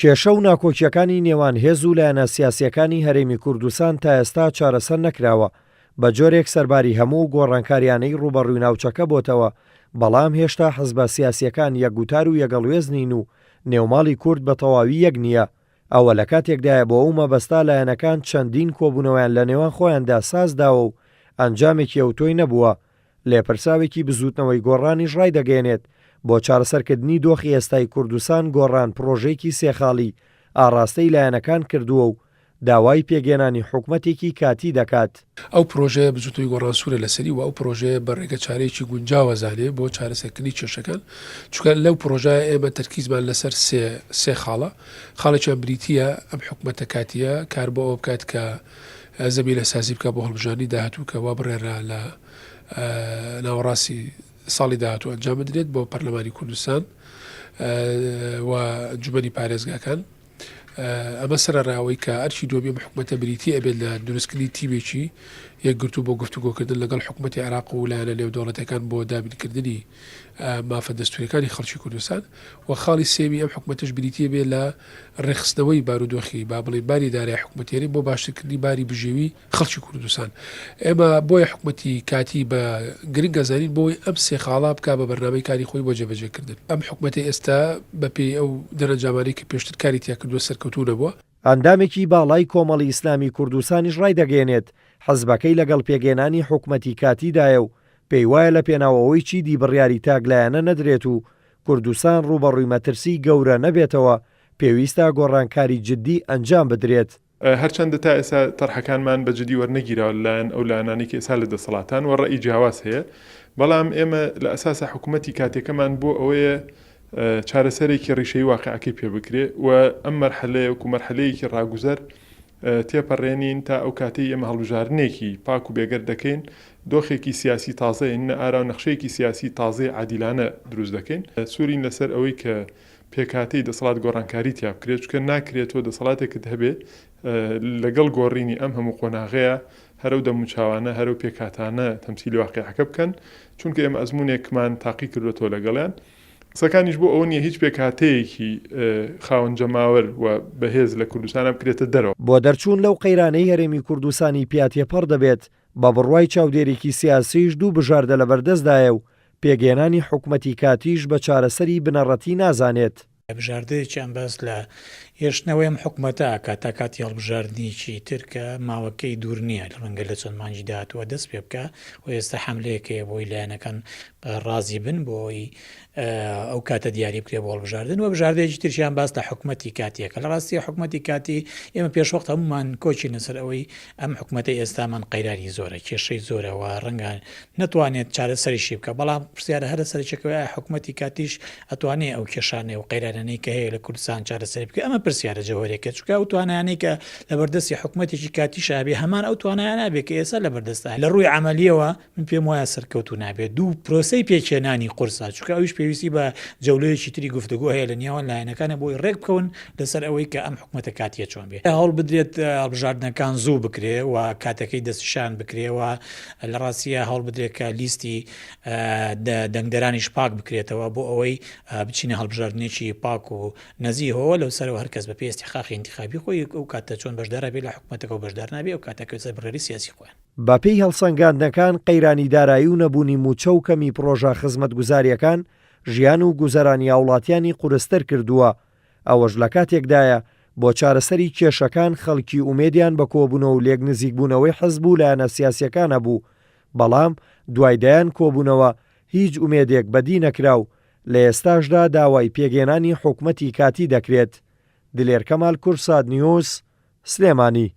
کێشە و ناکۆکییەکانی نێوان هێز و لایەنە سیاسییەکانی هەرێمی کوردستان تا ئێستا چارەسەر نەکراوە، بە جۆرێک سەرباری هەموو ئەو گۆڕانکارییانەی ڕووبەڕووی ناوچەکە بۆتەوە، بەڵام هێشتا حزبە سیاسییەکان یەکگوتار و یەکەڵوێست نین و نێوماڵی کورد بە تەواوی یەک نییە. ئەوە لە کاتێکدایە بۆ ئەو مەبەستە لایەنەکان چەندین کۆبوونەوەیان لە نێوان خۆیاندا ساز داوە و ئەنجامێکی ئەوتۆی نەبووە. لێپرسراوێکی بزووتنەوەی گۆڕانیش ڕایدەگەیەنێت، بۆ چارەسەرکردنی دۆخی ئێستای کوردستان گۆڕان پڕۆژەیەکی سێ خاڵی ئاڕاستەی لایەنەکان کردووە و داوای پێکهێنانی حکومەتێکی کاتی دەکات. ئەو پرۆژەیە بزوتنەوەی گۆڕان سورە لەسەری و ئەو پرۆژەیە بە ڕێگە چارەیەکی گونجاو ئەزانێ بۆ چارەسەرکردنی کێشەکان چونکە لەو پرۆژە ئێمە تەرکیزمان لەسەر سێ سێ خاڵە خاڵێکیان بریتیە ئەم حکومەتە کاتیە کار بۆ ئەوە بکات کە زەمینە سازی بکات بۆ هەڵبژاردنی داهاتوو کە وا بڕێرا لە ناوەڕاستی ساڵی داهاتوو ئەنجام بدرێت بۆ پەرلەمانی کوردستان و ئەنجومەنی پارێزگاکان. ئەمە سەرەڕای ئەوەی کە ئەرکی دووەمی ئەم حکومەتە بریتی ئەبێت لە دروستکردنی تیمێکی یەکگرتوو بۆ گفتوگۆکردن لەگەڵ حکومەتی عێراق و لایەنە نێودەوڵەتیەکان بۆ دابینکردنی مافە دەستوریەکانی خەڵکی کوردستان و خاڵی سێیەمی ئەم حکومەتەش بریتی ئەبێت لە ڕێکخستنەوەی بارودۆخی با بڵێین باری دارای حکومەتی هەرێم بۆ باشترکردنی باری بژێوی خەڵکی کوردستان. ئێمە بۆیە حکومەتی کاتی بە گرنگ ئەزانین بۆی ئەم سێ خاڵە بکا بە بەرنامەی کاری خۆی بۆ جێبەجێکردن. ئەم حکومەتەی ئێستا بە پێی ئەو دەرەنجامانەی کە پێشتر کاری تیا کردووە سەرکەوتوو نەبووە. ئەندامێکی باڵای کۆمەڵی ئیسلامی کوردستانیش ڕایدەگەیەنێت، حزبەکەی لەگەڵ پێکهێنانی حکومەتی کاتیدایە و پێیوایە لەپێناو ئەوەی چیدی بڕیاری تاکلایەنە نەدرێت و کوردستان ڕووبەڕووی مەترسیی گەورە نەبێتەوە، پێویستە گۆڕانکاری جددی ئەنجام بدرێت. هەرچەندە تا ئێستا تەرحەکانمان بە جدی وەرنەگیراوە لەلایەن ئەو لایەنانەی کە ئێستا لە دەسەڵاتان و ڕەئی جیاواز هەیە، بەڵام ئێمە لە ئەساسا حکوومەتی کاتیەکەمان بۆ ئەوەیە چارەسەرێکی ڕیشەیی واقیعەکەی پێ بکرێ و ئەم مەرحەلەیە وەکوو مەرحەلەیەکی ڕاگوزەر تێپەڕێنین تا ئەو کاتەی ئێمە هەڵبژاردنێکی پاک و بێگەرد دەکەین، دۆخێکی سیاسی تازە ئێنینە ئارا و نەخشەیەکی سیاسی تازەی عادیلانە دروست دەکەین. سوورین لەسەر ئەوەی کە پێکهاتەی دەسەڵات گۆڕانکاری تیا بکرێت، چونکە ناکرێت تۆ دەسەڵاتێکت هەبێ لەگەڵ گۆڕینی ئەم هەموو قۆناغەیە هەر ئەو دەموچاوانە هەر ئەو پێکهاتانە تەمسیلی واقیعەکە بکەن، چونکە ئێمە ئەزموونێکمان تاقی کردووەتەوە لەگەڵیان. قسەکانیش بۆ ئەوە نییە هیچ پێکهاتەیەکی خاوەن جەماوەر و بەهێز لە کوردستانا بکرێتە دەرەوە. بۆ دەرچوون لەو قەیرانەی هەرێمی کوردستانی پیا تێپەڕ دەبێت، بە بڕوای چاودێرێکی سیاسیش دوو بژاردە لەبەردەستدایە و پێکهێنانی حکومەتی کاتیش بە چارەسەری بنەڕەتی نازانێت. بژاردەیەکیان باس لە هێشتنەوەی ئەم حکومەتە ئەکات تا کاتی هەڵبژاردنێکی تر کە ماوەکەی دوور نییە، ڕەنگە لە چەند مانگی داهاتووە دەست پێ بکا و ئێستا حەملەیەک هەیە بۆی لایەنەکان ڕازی بن بۆ ئەوەی ئەو کاتە دیاری بکرێ بۆ هەڵبژاردن و بژاردەیەکی ترشیان باس لە حکومەتی کاتیەکە لە ڕاستیە حکومەتی کاتی ئێمە پێشوەخت هەمومان کۆچین لەسەر ئەوەی ئەم حکومەتەی ئێستامان قەیرانی زۆرە کێشەی زۆرە و ڕەنگە نەتوانێت چارەسەریشی بکە بەڵام پرسیارە هەرە سەرەکیەکەوە ئایا حکومەتی کاتیش ئەتوانێ ئەو کێشانەی و قەیرانانەی کە هەیە لە کوردستان چارەسەری بکە ئەمە پرسیارە جەوهەرێکە چونکە ئەو توانایانەی کە لەبەردەستی حکومەتێکی کاتیشا بێ هەمان ئەو توانایانە بێ کە ئێستا لەبەردەستە لە ڕووی عەمەلیەوە من پێم وایە سەرکەوتوو نابێت دوو پرۆسەی پێکهێنانی قورسە چونکە ئەویش پێویستی بە جەولەیەکی تری گفتوگۆ هەیە لە نێوان لایەنەکانە بۆی ڕێک بکەون لەسەر ئەوەی کە ئەم حکومەتە کاتیە چۆن بێ هەوڵ بدرێت هەڵبژاردنەکان زوو بکرێ و کاتەکەی دەستنیشان بکرێ و لە ڕاستیە هەوڵ بدرێت کە لیستی دەنگدەرانیش پاک بکرێتەوە بۆ ئەوەی بچینە هەڵبژاردنێکی پاک و نەزیهەوە لەو سەرەوە هەر کەس بە پێی ئیستیحقاقی ئینتیخابی خۆی ئەو کاتە چۆن بەشدار ئەبێ لە حکومەتەکە و بەشدار نابێ ئەو کاتە کەوێتە سەر بڕیاری سیاسی خۆیان. بەپێی هەڵسەنگاندنەکان قەیرانی دارایی و نەبوونی مووچە و کەمی پڕۆژە خزمەتگوزارییەکان ژیان و گوزەرانی هاوڵاتیانی قورستر کردووە، ئەوەش لەکاتێکدایە بۆ چارەسەری کێشەکان خەڵکی ئومێدیان بە کۆبوونەوە و لێکنزیکبوونەوەی حزب و لایەنە سیاسییەکان هەبوو، بەڵام دوای دەیان کۆبوونەوە هیچ ئومێدێک بەدی نەکرا و لە ئێستاشدا داوای پێکهێنانی حکومەتی کاتی دەکرێت. دلێر کەمال کوردسات نیوز، سلێمانی.